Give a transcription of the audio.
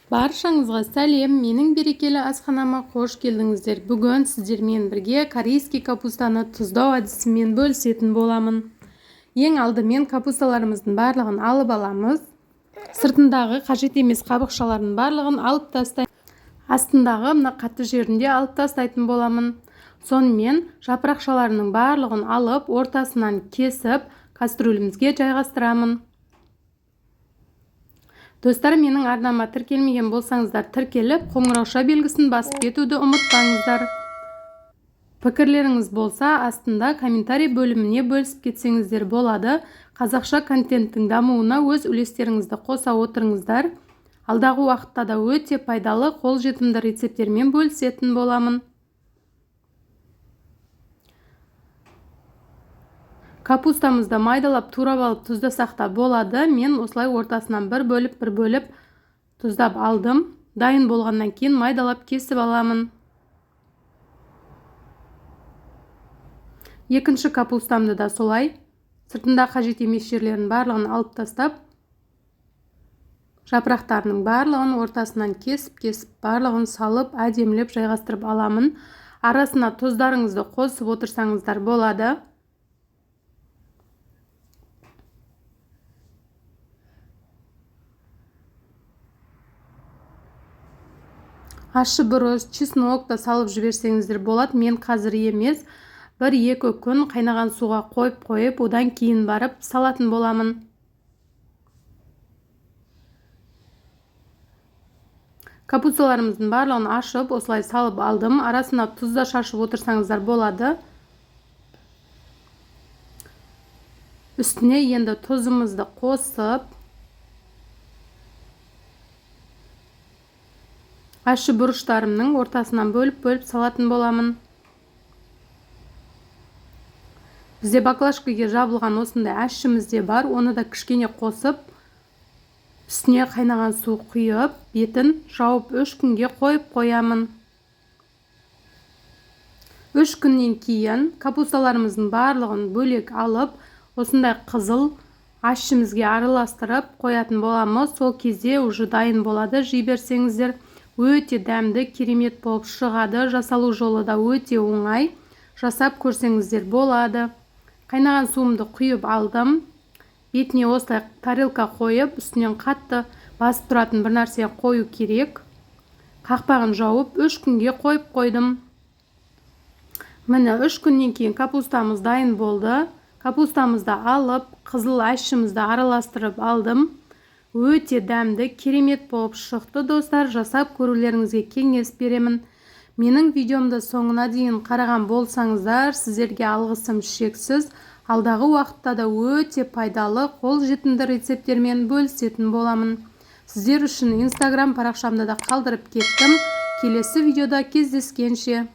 Баршаңызға сәлем, менің берекелі асханама қош келдіңіздер. Бүгін сіздермен бірге корейский капустаны тұздау әдісімен бөлісетін боламын. Ең алдымен капусталарымыздың барлығын алып аламыз. Сыртындағы қажет емес қабықшалардың барлығын алып тастаймын. Астындағы мына қатты жерінде алып тастайтын боламын. Сонымен жапырақшаларының барлығын алып, ортасынан кесіп, кастрюлімізге жайғастырамын. Достар, менің арнама тіркелмеген болсаңыздар, тіркеліп, қоңырауша белгісін басып кетуді ұмытпаңыздар. Пікірлеріңіз болса, астында комментарий бөліміне бөлісіп кетсеңіздер болады. Қазақша контенттің дамуына өз үлестеріңізді қоса отырыңыздар. Алдағы уақытта да өте пайдалы, қолжетімді рецепттермен бөлісетін боламын. Капустамызды майдалап турап алып тұздасақ та болады. Мен осылай ортасынан бір бөліп, бір бөліп тұздап алдым. Дайын болғаннан кейін майдалап кесіп аламын. Екінші капустамды да солай сыртында қажет емес жерлерін барлығын алып тастап, жапырақтарының барлығын ортасынан кесіп-кесіп барлығын салып әдемілеп жайғастырып аламын. Арасына тұздарыңызды қосып отырсаңыздар болады. Ащы бұрыш, чеснок та салып жіберсеңіздер болады. Мен қазір емес, 1-2 күн қайнаған суға қойып-қойып, одан кейін барып салатын боламын. Капусталарымыздың барлығын ашып, осылай салып алдым. Арасына тұз да шашып отырсаңыздар болады. Үстіне енді тұзымызды қосып, ащы бұрыштарымның ортасынан бөліп-бөліп салатын боламын. Бізде баклажкаге жабылған осындай ащымыз де бар, оны да кішкене қосып, үстіне қайнаған су құйып, бетін жауып 3 күнге қойып қоямын. 3 күннен кейін капусталарымыздың барлығын бөлек алып, осындай қызыл ащымызге араластырып қоятын боламыз. Сол кезде уже дайын болады, жей берсеңіздер. Өте дәмді, керемет болып шығады. Жасалу жолы да өте оңай. Жасап көрсеңіздер болады. Қайнаған суымды құйып алдым. Бетіне осылай тарелка қойып, үстінен қатты басып тұратын бір нәрсе қою керек. Қақпағын жауып, 3 күнге қойып қойдым. Міне, 3 күннен кейін капустамыз дайын болды. Капустамызды алып, қызыл ащымызды араластырып алдым. Өте дәмді, керемет болып шықты, достар. Жасап көрулеріңізге кеңес беремін. Менің видеомды соңына дейін қараған болсаңыздар, сіздерге алғысым шексіз. Алдағы уақытта да өте пайдалы, қолжетімді рецепттермен бөлісетін боламын. Сіздер үшін Инстаграм парақшамды да қалдырып кеттім. Келесі видеода кездескенше.